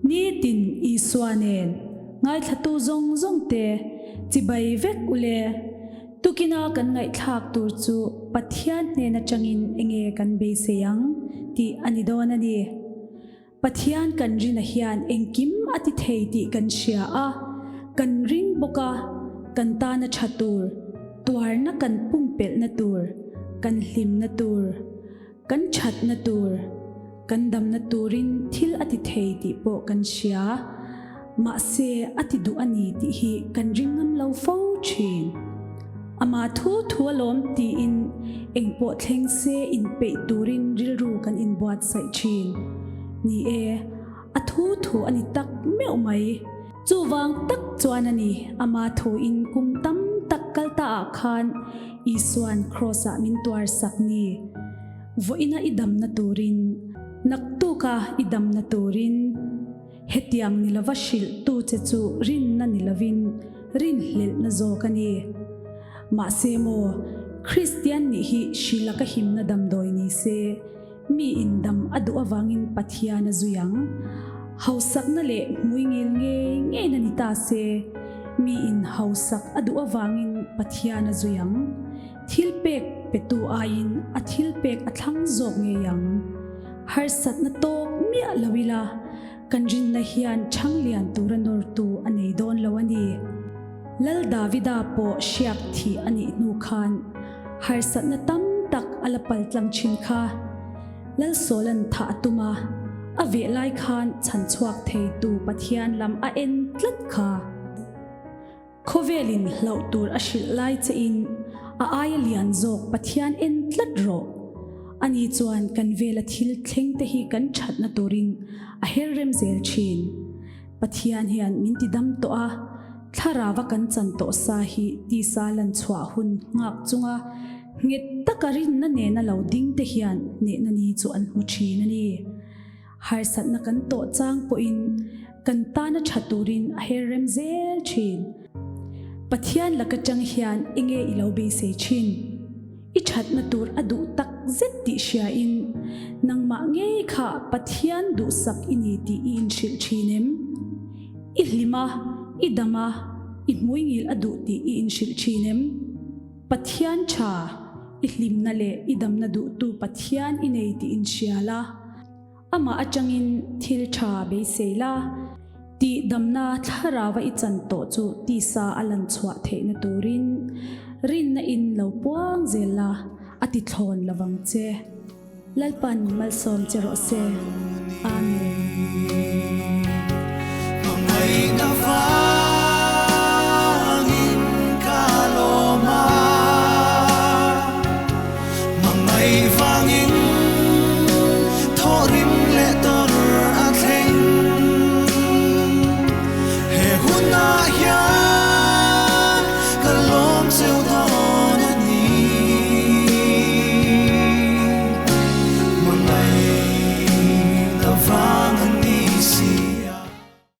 Nitin Isua nen ngaithlatu zawng zawng te chibai vek ule. Tukina kan ngaihthlak tur chu Pathian hnen atangin enge kan beisei ang tih a ni dawn a ni. Pathian kan rina hian engkim a ti thei tih kan hria a, kan ring bawk a, kan tana tha tur, tuarna kan pumpelhna tur, kan hlimna tur, kan thatna tur, kan damna turin thil a ti thei tih pawh kan hria. Mahse, a ti duh a ni tih hi kan ring ngam lo fo thin. Amah thu thu alawm tiin engpawh thleng se inpeih turin rilru kan inbuatsaih thin. Ni e, a thu thu a ni tak meuh mai. Chuvang tak chuan a ni, ama thuin kum tam tak kal ta ah khan Isua'n Kraws-ah min tuar sak ni. Vawiina i damna turin, naktuka i damna turin. Hetiang ni lova hrilhtu che chu rinna ni lovin rinhlelhna zawk a ni. Mahse maw, Kristian nih hi hrila ka himna damdawi ni se, mi indam a duh avangin Pathian a zui ang. Hausakna leh hmuingil ngei ngeina ni ta se, mi in hausak a duh avangin Pathian a zui ang. Thilpek petu aiin a thilpek a thlang zawk ngei ang. Harsatna tawk miah lo ila, kan rinna hian chhang lian tura nawrtu a nei dawn lo a ni. Lal Davida pawh hriak thih a nih hnu khan harsatna tam tak a la pal tlang thin kha. Lal Sawlan thah a tum a, a veh lai khan chhan chhuak theitu Pathian lam a en tlat kha. Khawvelin hlauh tur a hrilh lai che in a aia lian zawk Pathian en tlat rawh. Ani chuan kan vela thil thleng te hi kan thatna turin a her rem zel thin. Pathian hian min ti dam tawh a, thlarava kan chan tawh sa hi tisa lan chhuah hun nghak chunga nghet taka rinna nena lo ding te hian hnehna ni chu an hmu thin a ni. Harsatna kan tawh chang pawhin kan tana tha turin a her rem zel thin. Pathian laka tang hian enge i lo beisei thin? I thatna tur a duh tak zet tih hriain nangmah ngei kha Pathian duhsak i ni tih i inhrilh thin em? I hlim a, i dam a, i hmuingil a duh tih i inhrilh thin em? Pathian tha, i hlimna leh i damna duhtu Pathian i nei tih inhria la. Amah atangin thil tha beisei la, tih damna thlarauva i chan tawh chu tisa a lan chhuah theihna turin rinna in lo puang zel la, a ti thlawn lovang che. Lalpan malsawm che rawh se. Amen.